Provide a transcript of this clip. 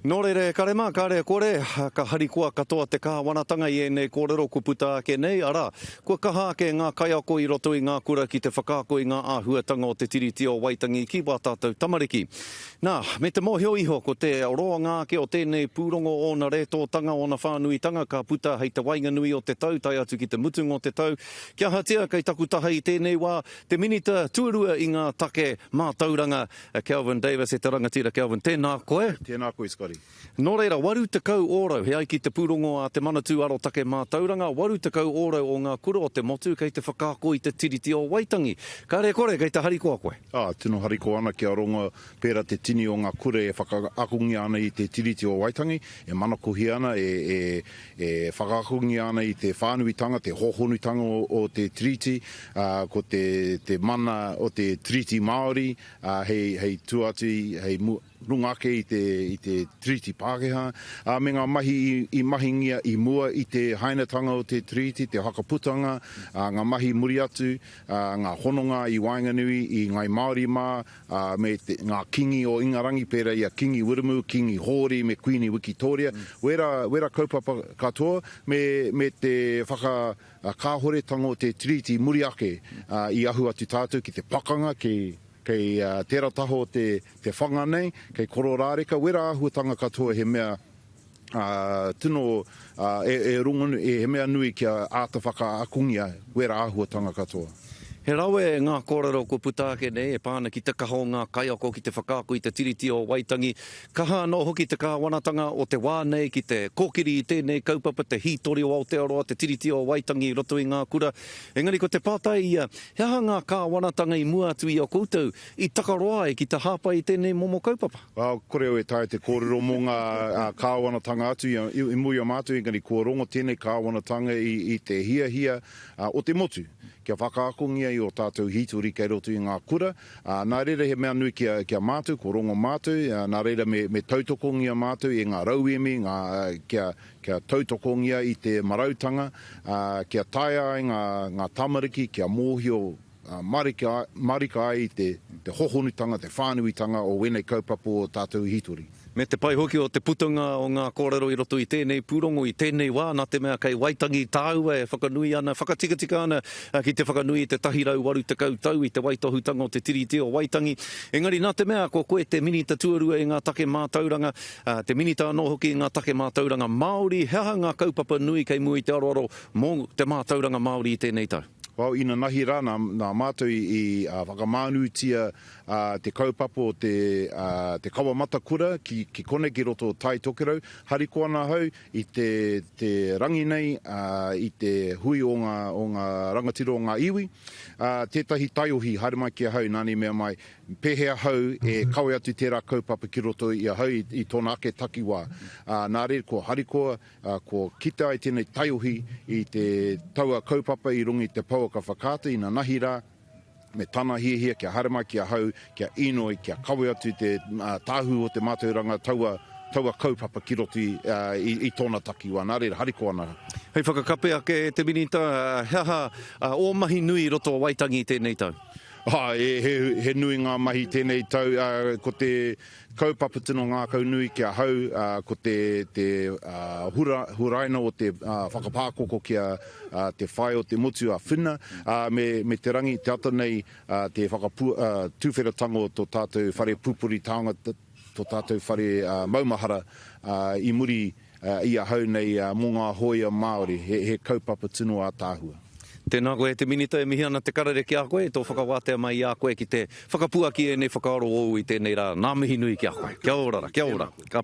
Nō reira e kare mā, kare kore, ka harikoa katoa te kāwanatanga i ēnei kōrero kua puta ake nei, arā, kua kaha ake ngā kaiako i roto i ngā kura ki te whakaako i ngā āhuatanga o te Tiriti o Waitangi ki wā tātou tamariki. Nā, me te mōhio iho ko te roanga ake o tēnei pūrongo ōna rētōtanga, ōna whānuitanga ka puta hei te waenganui o te tau tae atu ki te mutunga o te tau. Kia ahatia kei taku taha i tēnei wā, te Minita tuarua i ngā take mātauranga, A Kelvin Davis, e te rangatira Kelvin, tēnā koe. Tēnā koe, Scotty. Nō reira, 80 ōrau, he ai ki te pūrongo a Te Manatū Arotake Mātauranga, 80 ōrau o ngā kura o te motu kei te whakaako i te Tiriti o Waitangi. Kāre kore, kei te harikoa koe. Ā, tino harikoa ana kia rongo pērā te tini o ngā kura e whakaakongia ana i te Tiriti o Waitangi, e manakohia ana, e, e, e whakaakongia ana i te whānuitanga, te hōhonutanga o, o te Tiriti, ā, ko te, te mana o te Tiriti Māori, ā, hei, hei tua atu i, hei mua, runga ake i te, i te Tiriti Pākehā, ā, me ngā mahi i, i mahingia i mua i te hainatanga o te Tiriti, te whakaputanga, ā, ngā mahi muri atu, ā, ngā hononga i waenganui i Ngāi Māori mā, ā, me te, ngā kīngi o Ingarangi pērā i a Kīngi Wiremu, Kīngi Hōri me Kuīni Wikitōria, wērā, wērā kaupapa katoa, me, me te whaka, kāhoretanga o te Tiriti i muri ake, ā, i ahu atu tātou ki te pakanga, ki, kei tērā taha o te, te whanga nei, kei Kororāreka, wērā āhuatanga katoa he mea, ā, tino, ā, e, e rongonui, he mea nui kia āta whakaakongia wērā āhuatanga katoa. He rawe ngā kōrero kua puta ake nei e pā ana ki te kaha o ngā kaiako ki te whakaako i te Tiriti o Waitangi. Kaha anō hoki te kāwanatanga o te wā nei ki te kōkiri i tēnei kaupapa, te hītori o Aotearoa, te Tiriti o Waitangi i roto i ngā kura. Engari ko te pātai ia, he aha ngā kāwanatanga i mua atu i a koutou i takaroa ai ki te hāpai i tēnei momo kaupapa? Ā, kore au e taea te kōrero mō ngā kāwanatanga atu i mua i a mātou, engari kua rongo tēnei kāwanatanga i te hiahia o te motu kia whakaakongia i ō tātou hītori kei roto i ngā kura, ā, nā reira he mea nui ki a mātou, kua rongo mātou, nā reira me tautokongia mātou e ngā rauemi, ngā, kia, kia tautokongia i te marautanga, ā, kia taea ai ngā, ngā tamariki kia mōhio Marika, marika ai te, te hohonutanga, te whānuitanga o wēnei kaupapa o tātou hītori. Me te pai hoki o te putanga o ngā kōrero i roto i tēnei pūrongo i tēnei wā, nā te mea kei Waitangi tāua e whakanui ana, whakatikatika ana ki te whakanui i te 180 tau i te waitohutanga o te Tiriti o Waitangi. Engari nā te mea ko koe te Minita tuarua i ngā take mātauranga, te Minita anō hoki i ngā take mātauranga Māori, he aha ngā kaupapa nui kei mua i te aroaro mō te mātauranga Māori i tēnei tau? Well, inanahi rā, nā, nā mātou i, i whakamānuitia te kaupapa o te, te kawa matakura ki, ki konei ki roto o Tai Tokerau. Harikoa ana ahau i te, te rangi nei, i te hui o ngā, o ngā rangatira o ngā iwi. Tētahi taiohi haere mai ki ahau, nāna i mea mai, pēhea ahau e kawe atu tērā kaupapa ki roto i ahau i, i tōna ake takiwā. Nā reira, kua harikoa, Ā, kua kite ai tēnei taiohi i te taua kaupapa i runga i te pouaka whakaata inanahi rā, me tana hiahia kia haere mai ki ahau, kia inoi, kia kawe atu te tāhuhu o te mātauranga taua, taua kaupapa ki roto i, i, i tōna takiwā. Nā reira, harikoa ana. Hei whakakape ake e te Minita, he aha ō mahi nui i roto o Waitangi i tēnei tau? Ā, he, he, he nui ngā mahi tēnei tau. Ā, ko te kaupapa tino ngākau nui ki ahau, ā, ko te, te, ā, hura, huraina o te, ā, whakapākoko ki a, ā, te whae o te motu a Whina, ā, me, me te rangi, te ata nei, ā, te whakapua, ā, tuwheratanga o tō tātou whare pupuri taonga, tō tātou whare, ā, maumahara, ā, i muri, i ahau nei mō ngā hōia Māori, he kaupapa tino ātaahua. Tēnā koe e te Minita, e mihi ana te karere ki a koe, tō whakawātea mai i a koe ki te whakapuaki ēnei whakaaro ōu i tēnei rā. Nā mihi nui ki a koe. Kia ora ra, kia ora. Ka pai.